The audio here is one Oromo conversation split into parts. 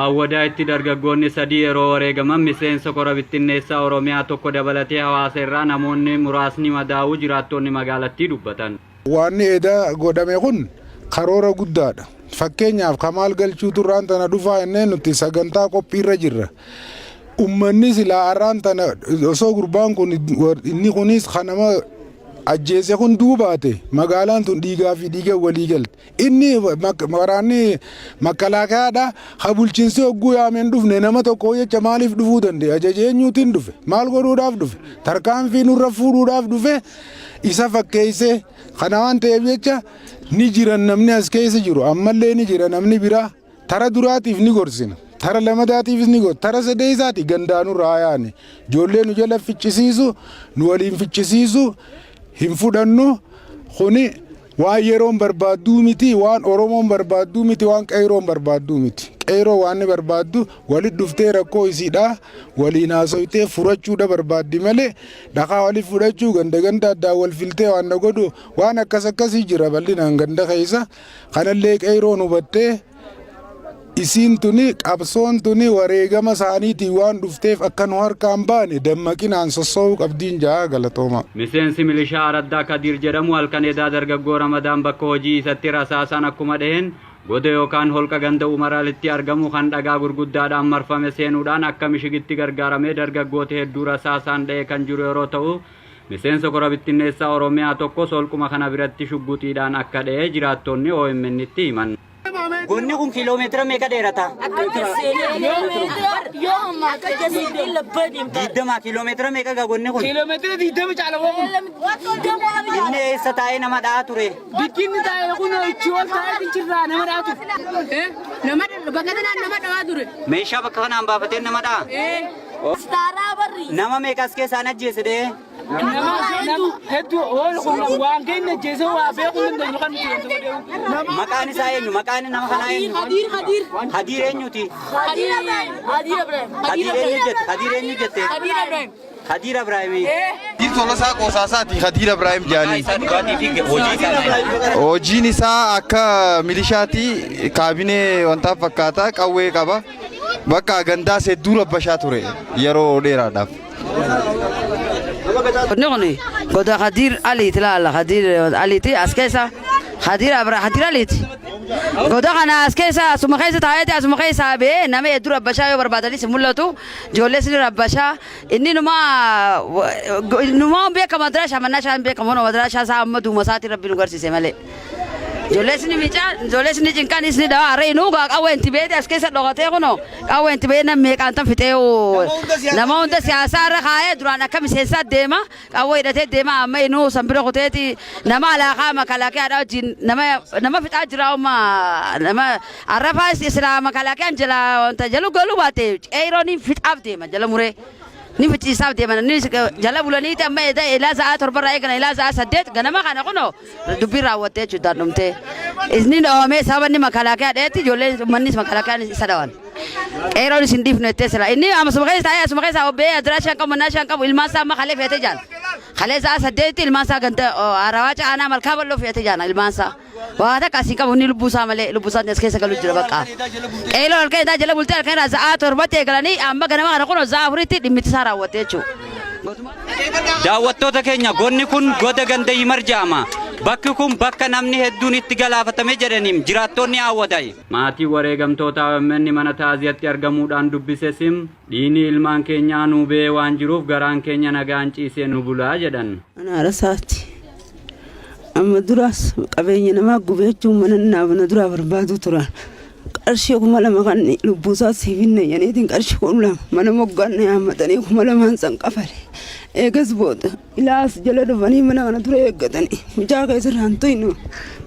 Awwadaayitti dargaggoonni sadii yeroo wareegaman miseensa kora bittinneessaa Oromiyaa tokko dabalatee hawaasa irraa namoonni muraasni madaa'uu jiraattonni magaalattii dubbatan. Waanni eda godhame kun karoora guddaadha. Fakkeenyaaf Kamaal Galchuutu irraan tana dhufaa jennee nuti sagantaa qophiirra jirra. Ummanni silaa arraan tana osoo gurbaan kun inni kunis kan nama ajjeese kun duubaate magaalaan tun dhiigaa fi dhiiga walii galte. Inni waraanni makkalaakayaadha. Ha bulchiinsi hogguu yaameen dhufne nama tokko jecha maaliif dhufuu danda'e? Ajaja eenyuutiin dhufe? Maal godhuudhaaf dhufe? Tarkaanfii nurra fuudhuudhaaf dhufe isa fakkeessee. Kana waan ta'eef jecha ni jiran namni as keessa jiru ammallee ni jira namni biraa. Tara duraatiif ni gorsina. Tara lamadaatiifis ni gorsina. Tara sadeessaati gandaanurraa haa yaane. Ijoollee nu jala ficcisiisu, nu waliin ficcisiisu hin fudhannu. Kuni waan yeroon barbaadduu miti, waan Oromoon barbaadduu miti, waan qeeyroon barbaadduu miti. Qeeyroo waan inni barbaaddu walit dhuftee rakkoo isiidha waliin haasoytee furachuudha barbaaddi malee dhakaa walit fudhachuu ganda ganda addaan wal filtee waan na godhu waan akkas akkasii jira bal'inaan ganda keessa. Kanallee qeeyroon hubattee isiin tuni qabsoon tuni wareegama isaaniitiin waan dhufteef akka nu harkaan baane dammaqinaan sosso'uu qabdiin ja'a galatooma. Miseensi milishaa Araddaa Kadiir jedhamu halkan edaa dargaggoo Ramadaan bakka hojii isatti rasaasaan akkuma dhaheen goda yookaan holqa ganda Umaraalitti argamu kan dhagaa gurguddaadhaan marfame seenuudhaan akka mishigitti gargaaramee dargaggoota hedduu rasaasaan dha'ee kan jiru yeroo ta'u miseensa kora bittinneessaa Oromiyaa tokkos holquma kana biratti shugguxiidhaan akka dha'e jiraattonni OMN tti himan. Gonni kun kiiloomeetira meeqa dheerata? 20 kiiloomeetira meeqa gaa gonni kun? Kiiloomeetira 20 caala woo kun. Inni eessa taa'ee nama dha'aa ture? Bikkinni taa'e kun ichi ol taa'ee bichirraa nama dha'aa ture. Nama bakka kanaan nama dhawaa ture. Meeshaa bakka kanaan baafatee nama dha'a? Nama meeqa as keessaan ajjeese dhee? Nama hedduu oolu kun waan keenya ajjeesee waa beekuu hin dandeenyu kan nuti wanti godhee. Maqaan isaa eenyu? Maqaan nama kanaa eenyu? Hadiir Hadiir. Hadiir eenyuti? Hadiir Hadiir Ibrahim. Hadiir eenyu jette? Hadiir eenyu jette? Hadiir Ibrahim. Hadiir Ibraahimii. Hadiir Tolasaa Qoosaasaati Hadiir Ibraahim Maqaa jedhanii. isaa dhugaatii fi hojii isaa. Hojiin isaa akka milishaati kaabinee wantaa fakkaata qawwee qaba. Bakka gandaas hedduu rabbashaa ture yeroo dheeraadhaaf. Inni kun goda Khadiir Aliiti laala Khadiir Aliiti as keessa Khadiir Abra Khadiir Aliiti. Goda kana as keessa asuma keessa taa'eeti asuma keessa ba'ee nama hedduu rabbashaa yoo barbaadanis hin mul'atu ijoollee isin rabbashaa inni numa numa hin beekamu madraashaa mannaa hin beekamu madraashaa isaa amma duuma isaatiin rabbi nu garsiise malee. Ijoollee isin miicaa ijoollee isin cinqan isin dhawaa harree inuu gaa qawwee itti beete as keessa dhokatee kunoo qawwee itti beete nam meeqaan tan fixee nama hunda siyaasaa irra kaayee duraan akka miseensaa deema qawwee hidhatee deema amma inuu san bira kuteeti nama alaakaa makalaakiyaadha wajjin nama nama fixaa jira amma nama arrafaa islaa makalaakiyaan jala wanta jalu galuu baate qeeyroon fixaaf deema jala muree. Ni ficciisaaf deeman ni jala bulaniiti amma eda ilaa sa'aa torbarraa eegana ilaa sa'aa 8 ganama kana kunoo dubbiin raawwattee jechuudha dhumtee. Isni dhawamee sababa inni makalaakiyaa dheetti ijoolleen uummannis makalaakiyaan isa dhawan. Qeeroon isin dhiifnu jettee sila inni asuma keessa taa'ee asuma keessa obbee adiraashaa hin qabu mannaashaa hin qabu ilmaan isaa amma kalee fe'atee jaan. Kalee sa'aa 8tti ilmaan isaa ganda harawaa ca'anaa malkaa bal'oo fe'atee jaan ilmaan isaa. Waa takka asiin qabu inni lubbuu isaa malee lubbuu isaa as keessa galu jira bakka. Qeeloo halkan isaa jala bultee halkan irraa sa'aa 7tti eegalanii amma ganama kana kunoo sa'aa 4tti dhimmitti isaa raawwatte jechuudha. Daawwattoota keenya gonni kun goda ganda Yimar jedhama. Bakki kun bakka namni hedduun itti galaafatame jedhaniim jiraattonni Awwadaay. Maatiin wareegamtootaa OMN mana taaziyatti argamuudhaan dubbise sim dhiigni ilmaan keenyaa nuu ba'ee waan jiruuf garaan keenya nagaan ciisee nu bulaa jedhan. Ana haadha isaati. Amma duraas qabeenya namaa gubee jechuun mana naaf na duraa barbaaduu turan. Qarshii 2000 kan lubbuusaa siif hin jedhaniitiin qarshii 2000 mana moggaan na yaammatanii 2000n san kafale. Eegas booda ilaas jala dhufanii mana kana dura eeggatanii mucaa kee sirraan tuynu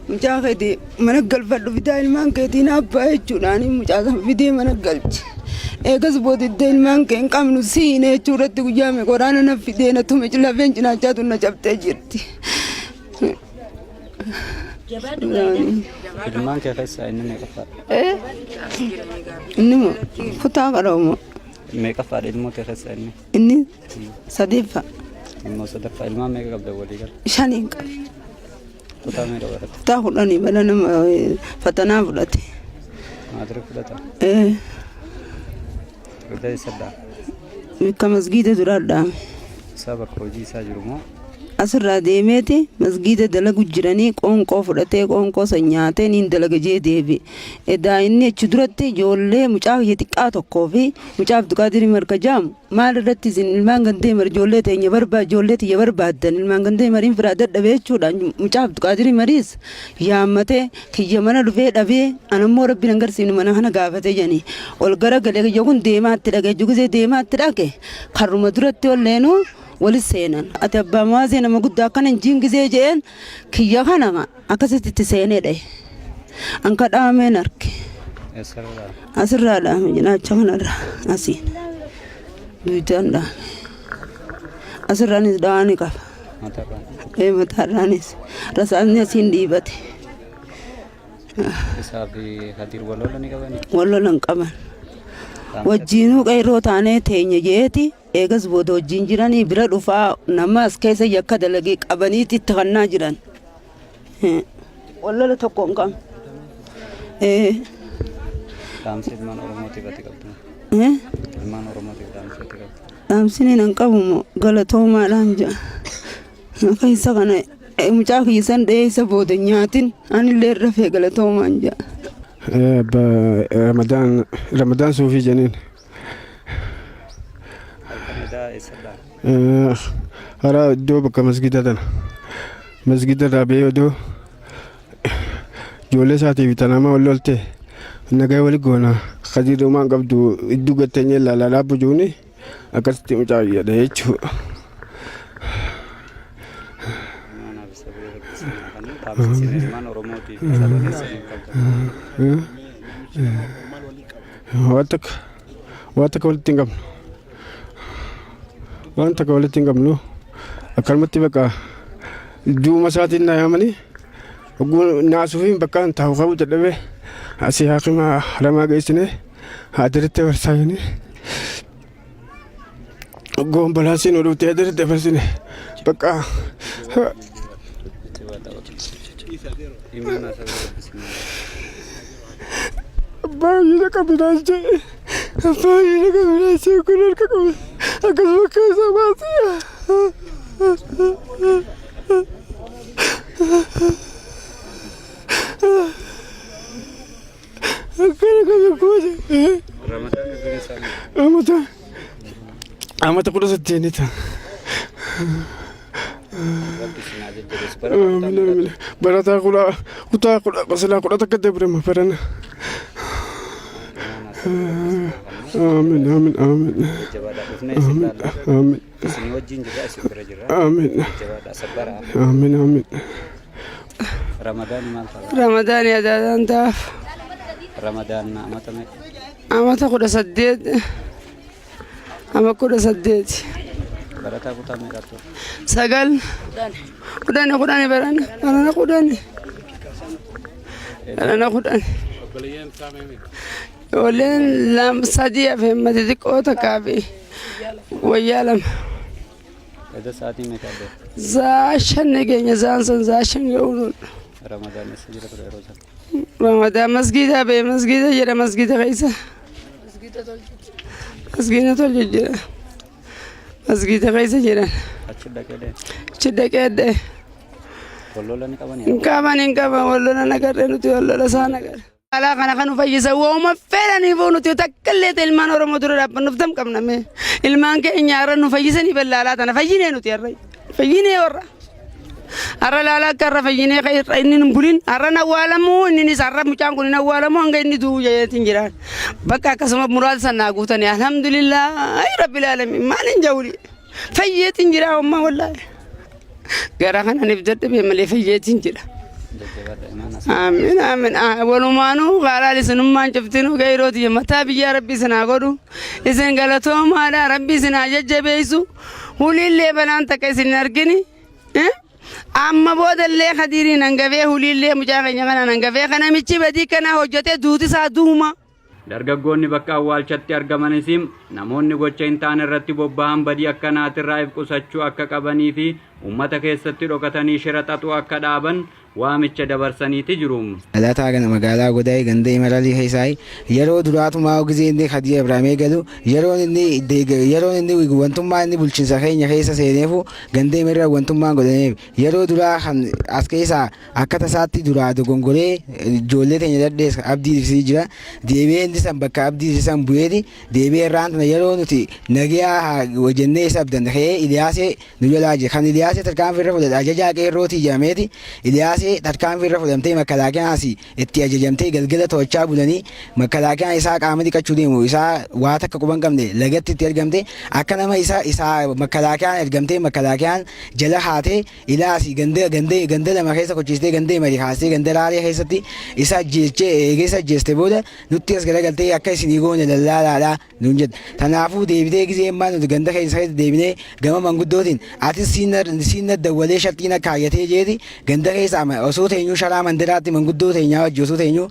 mucaa keetii mana galfadhu fidaa ilmaan keetii na abbaa jechuudhaan mucaa san fidee mana galche. Eegas booda iddoo ilmaan kee hin qabnu siine jechuu irratti guyyaa meeqa waraana na fidee na tume lafeen cinaachaa tun na cabxee jirti. Ilmaan kee keessaa inni meeqaffaadha? Inni moo kutaa qaroomoo Meeqaffaadha ilmoo kee keessaa inni? Inni sadeeffaa. Ilmoo sadaffaa ilmaan meeqa qabda walii gala? Shaniin qaba. Kutaa meeqa barata? Kutaa 10 bara nama fatanaa fudhate. Maatirik fudhata? Eh. Iddoo eessadhaa? Bakka masgiida duraa dhaame. Isaa bakka hojii isaa jiru moo? Asirraa deemeeti masgiida dalagu jiranii qoonqoo fudhatee qoonqoo san nyaatee niin dalaga jee deebi'e. Edaa inni achi duratti ijoollee mucaa kiyya xiqqaa tokkoo fi mucaa Abduqaadirii Marka jaamu maal irratti isin ilmaan gandee mari ijoollee teenya barbaa ijoollee tiyya barbaaddan ilmaan gandee mariin firaa dadhabe jechuudhaan mucaa Abduqaadirii Mariis yaammatee kiyya mana dhufee dhabee anammoo rabbi nan garsiifne mana kana gaafate jedhanii ol gara galee kiyya kun deemaatti dhaqe gisee deemaatti dhaqe karruma duratti ol leenuu wali seenan ati abbaa maasee nama guddaa akkana hin jiin gisee je'een kiyya kana akkasitti itti seenee dhaye anka dhaameen arge. Eessarraa? Asirraa dhaame cinaacha kanarraa asiin duudaan dhaame asirraanis dhawaa ni qaba. Mataarraa? Ee, mataarraanis rasaasni asiin dhiibate. Isaa fi Kadir wal lola ni qabanii? Wal lola hin qaban. Wajjiinuu qeerroo taanee teenya jeeti eegas booda wajjiin jiranii bira dhufaa nama as keessa yakka dalagee qabaniiti itti kannaa jiran. Wal lola tokko hin qabne. Dhaamsa ilmaan Oromootiif ati qabdu? Ilmaan Oromootiif dhaamsa ati qabdu? Dhaamsiniin hin qabu moo galatoomaadhaan jedha. Keessa kana mucaa kiyya san dheessa booda nyaatin anillee rafee galatoomaan jedha. Ramadaan Ramadaan Suufii jedhaniin. Halkan edaa eessadhaa? Hara iddoo bakka masgida tana. Masgida irraa ba'ee odoo ijoollee isaatiif tanama wal lolte nagaa wali goona. Kadiir dhumaan qabdu iddoo gatteenyee ilaalaa dhaabbu juuni akkasitti mucaa jedha jechuudha. Imaanaaf sabee rakkisanii kan dhaamsa isin ilmaan Oromootiif saba keessaniif qabdan. Waan takka waan takka walitti hin qabnu. Waan takka walitti hin qabnu. Akkanumatti bakka duuma isaatiin na yaamanii hogguu naasuufi bakka hin taa'u qabu dadhabee asii haakima haramaa geessine adiritti dabarsaayini. Hogguu ambalaansiin nu dhuftee adiritti dabarsine bakka. Imaanaa sabee rakkisanii. Baay'ee qabinaas jedhe baay'ee qabinaas jedhe kun harka qabe akkasuma keessa baasee. Akkana kana goote. Ramadaan irreen isaanii. Amata 18 ta'a. Rabbi isin haa jajjabeessu. Bara kutaa meeqa? Barataa kudha kutaa kudha qosilaa 11 dabrema barana. Amiin amiin amiin. Jajjabaadhaa dhufnee isin laalla. Amiin. Isin wajjin jirra isin bira jirra. Amiin. Jajjabaadhaa sabbaraa. Amiin amiin. Ramadaani maal ta'a? Ramadaani adaadaan ta'aaf. Ramadaan amata meeqa? Amata 18. Ama 18. Barataa kutaa meeqaa ture? Sagal. 10 10 barana. Barana 10. Barana 10. Ijoolleen lama sadii hafe mati xiqqoo takkaa fi wayyaa lama. Eda sa'aatii meeqa dha? Zaa 5 ni keenya zaan sun zaa 5 ga'uu. Ramadaan eessa jira ture yeroo sana? Ramadaan masgiida ba'e masgiida jedha masgiida keessa. Masgiida tolchu jira. Masgiida keessa jiran. Achi dhaqee deeme. Achi dhaqee dha'e. Wal lola ni qabanii? Hin qaban hin qaban wal lola nagarre nuti wal lola isaa nagarre. Alaa kana kan nu fayyisa wooma fedhaniifuu nuti takka illee ta'e ilmaan Oromoo dura dhaabbannuuf tam qabna mee. Ilmaan keenya har'a nu fayyisanii ballaalaa tana fayyinee nuti har'a fayyinee warra. Har'a laalaa akka har'a fayyinee kan irra inni hin bulin har'a hin awwaalamuu inninis har'a mucaan kun hin awwaalamu hanga inni du'u jedheetiin jiraan. Bakka akkasuma muraasa sanaa guutanii alhamdulillah rabbil alamin maal hin jawuli fayyeetiin jira ammaa wallaahi. Gara kanan if dadhabee malee fayyeetiin jira. Jajjabaadha imaana. Amiin amiin walumaanuu kaaraan isinummaan cuftinuu qeerrooti mataa biyyaa rabbi isin haa godhu isin galatoomaadha rabbi isin haa jajjabeessu huliillee balaan takka isin hin argini amma boodallee Kadiiriin hangafee huliillee mucaa keenya kanaan hangafee kana namichi badii kana hojjetee duuti isaa duuma. Dargaggoonni bakka awwaalchatti argamanis namoonni gocha hin taane irratti bobba'an badii akkanaatirraa if qusachuu akka qabanii fi uummata keessatti dhokatanii shira xaxuu akka dhaaban Waamicha dabarsaniiti jiru. Dhalataa gana magaalaa Godaay ganda Imaralii keessaayi. Yeroo duraatumaa gizee inni Khadiir Ibraahim eegalu, yeroon inni yeroon inni wantummaa inni bulchinsa keenya keessa seeneefu ganda Imarra wantummaan godhaneef yeroo duraa kan as keessaa akka tasaatti duraa dogongoree ijoollee teenya dadhees abdii ibsii jira. Deebi'ee inni san bakka abdii san bu'eeti deebi'ee irraan tana yeroo nuti nagayaa jennee isa abdanne ka'ee Iliyaasee nu jalaa jira. Kan Iliyaasee tarkaanfii irra fudhate ajajaa qeerrootii jedhameeti Iliyaasee tarkaanfii irra fudhamtee makkalaakiyaan itti ajajamtee galgala to'achaa bulanii, makkalaakiyaan isaa qaama dhiqachuu deemu isaa waa takka quban qabne lagatti itti ergamte, akka nama isa isaa makkalaakiyaan ergamtee makkalaakiyaan jala haatee Ilaasi ganda ganda ganda lama keessa kochiistee, ganda Imari kaastee ganda Raaree keessatti isa ajjeechee, eegee isa ajjeeste booda nutti as garagaltee akka isinii goone lallaalaadha nuun jette. Tanaafuu deebitee gizee ammaa nuti ganda keessa keessa deebinee gama manguddootiin atis siin na dawwalee sharxii na kaayyatee jeeti ganda keessa ama osoo teenyuu sharaa mandaraatti manguddoo teenyaa wajji osoo teenyuu,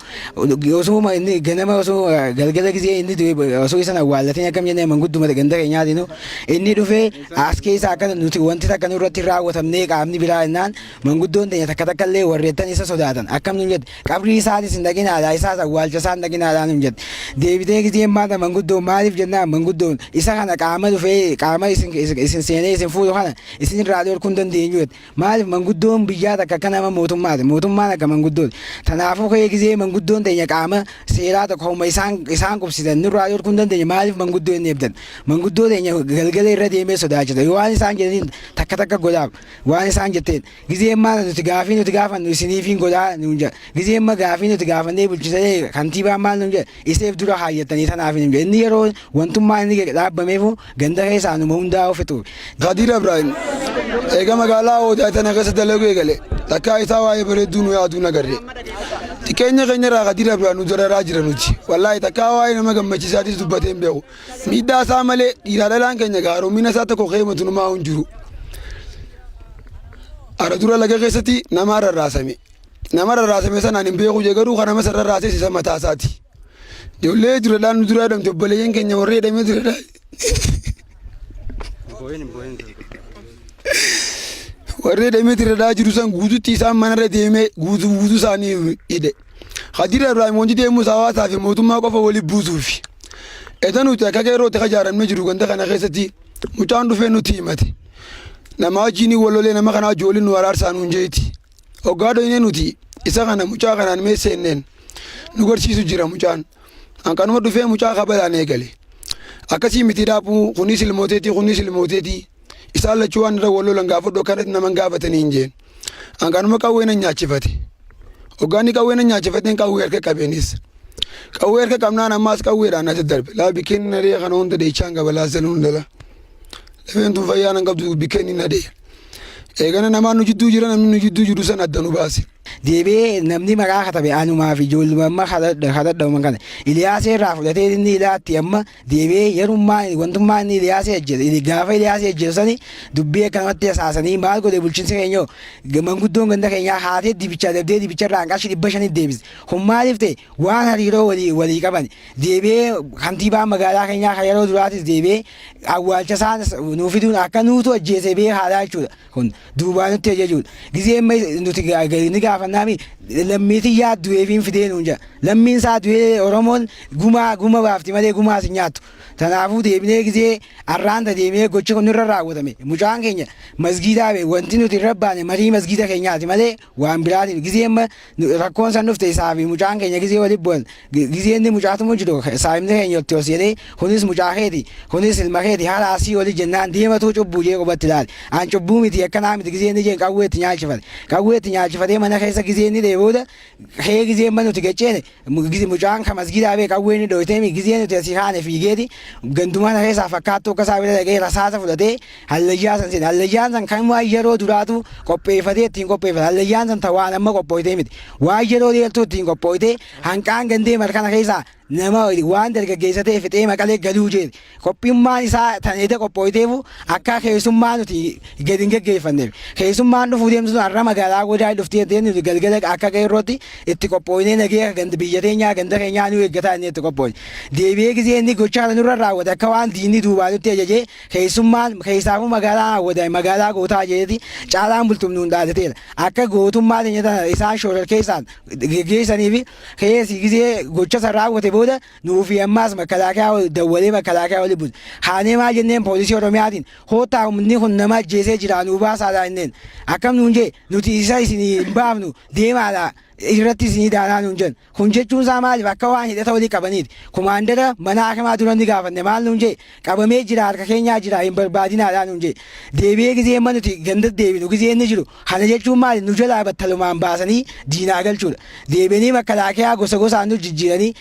osoo inni ganama osoo galgala gizee inni du'e osoo isan awwaallatiin akkam jennee mangudduma ganda keenyaatiinu inni dhufee as keessa akka nuti wanti takka nurratti hin raawwatamnee qaamni biraa jennaan, manguddoon teenya takka takka illee warreettan isa sodaatan akkam nun jette, qabrii isaatis hin dhaqinaadha, isaas awwaalcha isaa hin dhaqinaadha nun jette. Deebitee gizeen maata manguddoon maaliif jennaan, manguddoon isa kana qaama dhufee qaama isin isin seenee isin fuudhu kana isin irraa dhorkuu hin dandeenyu jette. Maaliif manguddoon biyyaa takka akka nama mootummaati, mootummaan akka manguddooti. Tanaafuu ka'ee gizee manguddoon teenya qaama seeraa tokko homa isaan isaan qubsisan nurraa dhorkuu hin dandeenye, maaliif manguddoo inni eebdan? Manguddoo teenya galgala irra deemee sodaachisa. Yoo waan isaan jedhaniin takka takka godhaaf waan isaan jetteen. Gizee ammaa nuti gaafii nuti gaafannu isiniifiin godhaa nuun jedha. Gizee amma gaafii nuti gaafannee bulchisanii kantiibaan maal nuun jedha? Iseef dura kaayyattanii tanaaf hin jedha. Inni yeroo wantummaan inni dhaabbameefu ganda keessaa numa hundaa fixuuf. Khadiir Ibraahim eega magaalaa Hoodaa tana keessa dalaguu eegale takkaa isaa waa'ee bareedduu nu yaaduu nagarre. Xiqqeenya keenya irraa Khadiir Ibraahim nu dararaa jira nuti. Wallaahi takkaa waa'ee nama gammachiisaatis dubbatee hin beeku. Miidhaa isaa malee dhiiraa dhalaan keenya gaaromina isaa tokko keematu numaa hin jiru. Ara dura laga keessatti nama rarraasame. Nama rarraasame sanaan hin beeku jee, garuu kan nama san rarraases isa mataa isaati. Ijoollee duradhaan nu dura hidhamte, obboleeyyan keenya warri hidhamee duradhaan. Warri hidhamee duradhaa jiru san guututti isaan manarra deemee guutuu guutuu isaanii hidhe. Khadiir Ibraahim wanti deemus hawaasaa fi mootummaa qofa waliin buusuufi. Eta nuti akka qeerrootti akka ijaaramnee jiru ganda kana keessatti mucaan dhufee nuti himate. Nama wajjin wal lolee nama kana wajjin waliin nu araarsaa nuun jeeti. Hoggaa dhoynee nuti isa kana mucaa kanaan mee seenneen nu garsiisu jira mucaan. Hanqanuma dhufee mucaa kabalaan eegale. Akkasii miti dhaabuu, kunis ilmooteetii kunis ilmooteetii. Isaan lachuu waan irra wal lolan gaafadhu, akkanatti nama hin gaafatanii hin jeen. Hanqanuma qawwee na nyaachifate. Hoggaanni qawwee na nyaachifateen qawwee harka qabeenis. Qawwee harka qabnaan ammaas qawweedhaan na daddarbe. Laa bikkeen na dhee kana hunda dheechaan qaba laasan hunda laa. Lafeen tun fayyaa nan qabdu bikkeen na dhee. Eegana namaan nu jidduu jira, namni nu jidduu jiru san adda nu baase. Deebi'ee namni maqaa katabe anumaa fi ijoolluma amma kadhadhaman kana Iliyaasee irraa fudhatee inni ilaatti amma deebi'ee yerummaa wantummaa inni Iliyaasee ajjeese, gaafa Iliyaasee ajjeesu sani dubbii akkanumatti hasaasanii maal godhe bulchiinsi keenya manguddoon ganda keenyaa haatee dibicha dabdee dibicha irraa qarshii 500 deebise. Kun maaliif ta'e? Waan hariiroo walii walii qaban. Deebi'ee kantiibaan magaalaa keenyaa kan yeroo duraatis deebi'ee awwaalcha isaan nuu fiduun akka nuutu ajjeese beekaadha jechuudha. Kun duubaa nutti ajajuudha. Gizee amma nuti ni gaafannaami lammii tiyyaa du'eefiin fidee nuun jedha. Lammiin isaa du'ee Oromoon gumaa guma baafti malee gumaas hin nyaattu. Tanaafuu deebinee gizee arraanta deemee gochi kun nurra raawwatame. Mucaan keenya masgiidaa ba'e, wanti nuti irra baane marii masgiida keenyaati malee waan biraatiin. Gizee amma rakkoon san dhufte isaa fi mucaan keenya gizee walitti bu'an, gizee inni mucaatumu jiru saahibni keenya itti ol seenee kunis mucaa keeti, kunis ilma keeti, haala asii oli jennaan deematuu cubbuu jee qubatti ilaale. An cubbuu miti, akkanaa miti gizee inni jeen qawwee itti nyaachifate. Qawwee itti nyaachifatee mana keessa gizee inni dhee booda kee gizee amma nuti gacceene mucaan ka masgiidaa bee qawwee inni dhoyteemi gizee nuti asii kaane fiigeeti ganduma kana keessaa fakkaattuu akka isaa bira dhaqee rasaasa fudhatee hallayyaa san seene. Hallayyaan san kan waan yeroo duraatu qopheeffatee ittiin qopheeffate. Hallayyaan san ta waan amma qophooytee miti. Waan yeroo dheertuu ittiin qophooytee hanqaan gandee markana keessaa Nama waan dargaggeessa ta'e fixee Maqalee galuu jeeti. Qophiummaan isaa tan eda qophooyteefu akka keessummaa nuti gadi hin geggeeffanneef. Keessummaan dhufuu deemtu sun har'a magaalaa Godaay dhufti jettee nuti galgala akka qeerrootti itti qophooynee nageenya ganda biyya teenyaa ganda keenyaa nu eeggataa jennee itti qophooyne. Deebi'ee gizee inni gocha kana nurra raawwate akka waan diinni duubaa nutti ajajee keessummaan keessaafuu magaalaan Awwadaay magaalaa gootaa jeeti Caalaan Bultum nuun dhaadateera. Akka gootummaa teenya tana isaan shororkeessaan geggeessanii fi keessi gizee gocha san raawwate booda nuufi ammaas makalaakaa dawwalee makalaakaa wali bute. Kaanee maal jenneen poolisii Oromiyaatiin koottaa humni kun nama ajjeesee jira nuu baasaadha jenneen. Akkam nuun jee nuti isa isinii hin baafnu deemaadha irratti isinii daanaa nuun jedhan. Kun jechuun isaa maaliif akka waan hidhata walii qabaniiti. Kumaandara mana hakimaa dura ni gaafanne maal nuun jee qabamee jira harka keenyaa jira hin barbaadinaadha nuun jee. Deebi'ee gizee amma nuti ganda deebinu gizee inni jiru kana jechuun maali nu jalaa battalumaan baasanii diinaa galchuudha. Deebi'anii makalaakiyaa gosa gosaan nu jijjiiranii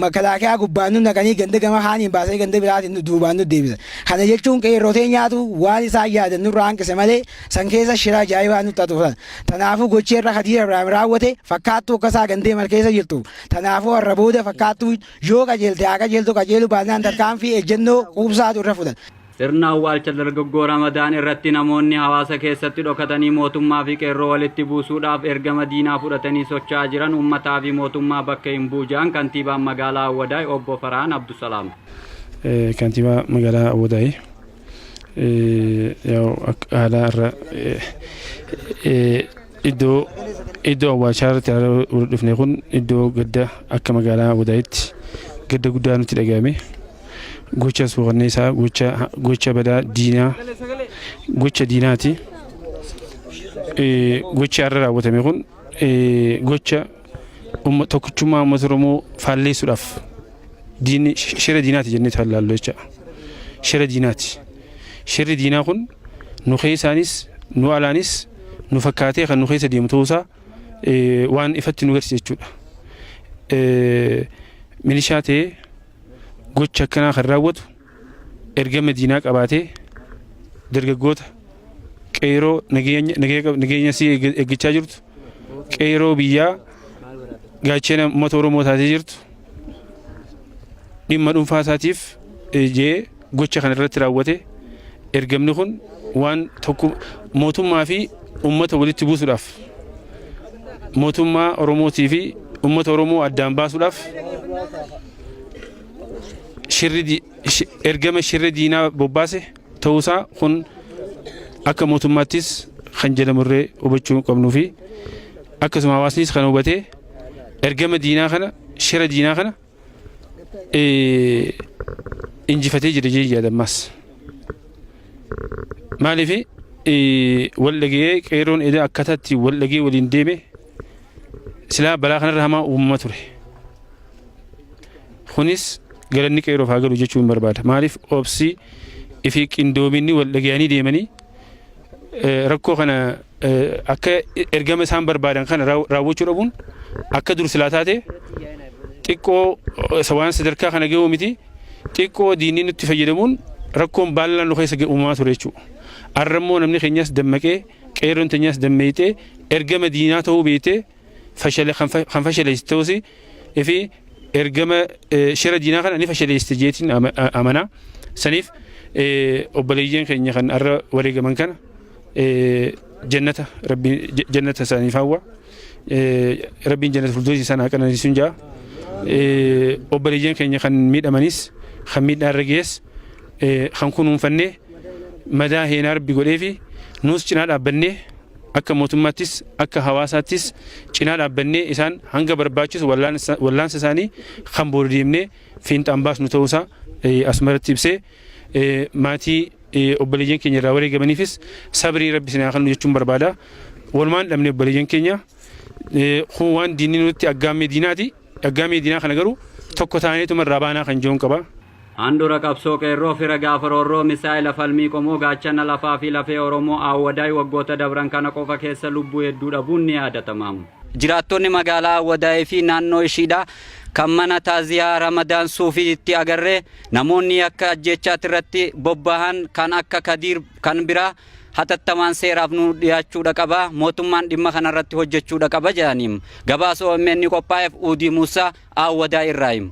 makalaakiyaa gubbaan nu naqanii ganda gama kaaniin baasanii ganda biraatiin nu duubaan nu deebisan. Kana jechuun qeerroo teenyaatu waan isaan yaadan nurraa hanqise malee san keessa shira ajaa'ibaa nutti xaxuufan. Tanaafuu gochi irra Kadiir Ibraahim raawwate fakkaattuu akka isaa gandee mar keessa jirtu. Tanaafuu har'a booda fakkaattuu yoo qajeelte haa qajeeltu qajeeluu baannaan tarkaanfii ejjennoo quubsaatu irra fudhata. Sirna awwaalcha dargaggoo Ramadaan irratti namoonni hawaasa keessatti dhokatanii mootummaa fi qeerroo walitti buusuudhaaf ergama diinaa fudhatanii socho'aa jiran uummataa fi mootummaa bakka hin bu'u jedhan kantiibaan magaalaa Awwadaay obbo Farhaan Abdusalaam. Kantiibaa magaalaa Awwadaay haala irra iddoo iddoo awwaalchaa irratti haala wal dhufne kun iddoo gadda akka magaalaa Awwadaayitti gadda guddaa nutti dhagahame. Gocha suukanneessaa gocha gocha badaa diinaa gocha diinaati. Gochi har'a raawwatame kun gocha tokkichummaa uummata Oromoo faalleessuudhaaf diinni shira diinaati jennee kan laallu jecha. Shira diinaati. Shirri diinaa kun nu keessaanis nu alaanis nu fakkaatee kan nu keessa deemu ta'uusaa waan ifatti nu garsiisa jechuudha. Milishaa ta'ee gocha akkanaa kan raawwatu ergama diinaa qabaatee dargaggoota qeeroo nageenya si eeggachaa jirtu qeeroo biyyaa gaachana uummata Oromoo taatee jirtu dhimma dhuunfaa isaatiif jee gocha kana irratti raawwate ergamni kun waan tokko mootummaa fi uummata walitti buusuudhaaf mootummaa Oromootii fi uummata Oromoo addaan baasuudhaaf shirri ergama shirri diinaa bobbaase ta'uusaa kun akka mootummaattis kan jedhamurree hubachuu qabnuu fi akkasuma hawaasnis kan hubatee ergama diinaa kana shira diinaa kana injifatee jira jee yaada ammaas. Maaliif wal dhaga'ee qeerroon eda akkaataatti wal dhagee waliin deeme silaa balaa kanarra hamaa uumama ture. Kunis galanni qeerroof haa galu jechuun barbaada. Maaliif obsi fi qindoominni wal dhaga'anii deemanii rakkoo kana akka ergama isaan barbaadan kana raawwachuu dhabuun akka dur silaa taate xiqqoo waan sadarkaa kana ga'uu miti xiqqoo diinni nutti fayyadamuun rakkoon baallaan nu keessa uumamaa ture jechuudha. Har'a immoo namni keenyas dammaqee qeerroon teenyas dammeeyxee ergama diinaa ta'uu beektee fashale kan fashaleessite ta'uus fi ergama shira diinaa kana ni fashaleessite jeetiin amanaa. Saniif obboleeyyan keenya kan har'a wareegaman kana jannata rabbiin jannata isaaniif hawwa. Rabbiin jannata fuulduratti isaan haa qananiisuun jaa. Obboleeyyan keenya kan miidhamanis kan miidhaa irra gees kan kunuunfannee madaa heenaa rabbi godheefi nuus cinaa dhaabbannee akka mootummaattis akka hawaasaattis cinaa dhaabbannee isaan hanga barbaachisu wallaansa isaanii kan booda deemnee fiinxaan baasnu ta'uusaa asumarratti ibsee maatii obboleeyyan keenya irraa wareegamaniifis sabrii rabbi isin haa kennu jechuun barbaada. Walumaan dhabne obboleeyyan keenya kun waan diinni nutti aggaammee diinaati. Aggaammee diinaa kana garuu tokko taaneetuma irraa baanaa kan jiruun qaba. Handhuura qabsoo qeerroo fira gaafa roorroo misaa'ila falmii qomoo gaachana lafaa fi lafee Oromoo Aawwadaay waggoota dabran kana qofa keessa lubbuu hedduu dhabuun ni yaadatama. Jiraattonni magaalaa Awwadaayii fi naannoo ishiidha kan mana taaziyaa Ramadaan Suufiitti agarre namoonni akka ajjeechaati irratti bobbahan kan akka Kadiir kan biraa hatattamaan seeraaf nu dhiyaachuudha qaba mootummaan dhimma kanarratti hojjechuudha qaba jedhaniim. Gabaasa OMN qophaa'eef Uudii Muusaa Aawwadaay irraayim.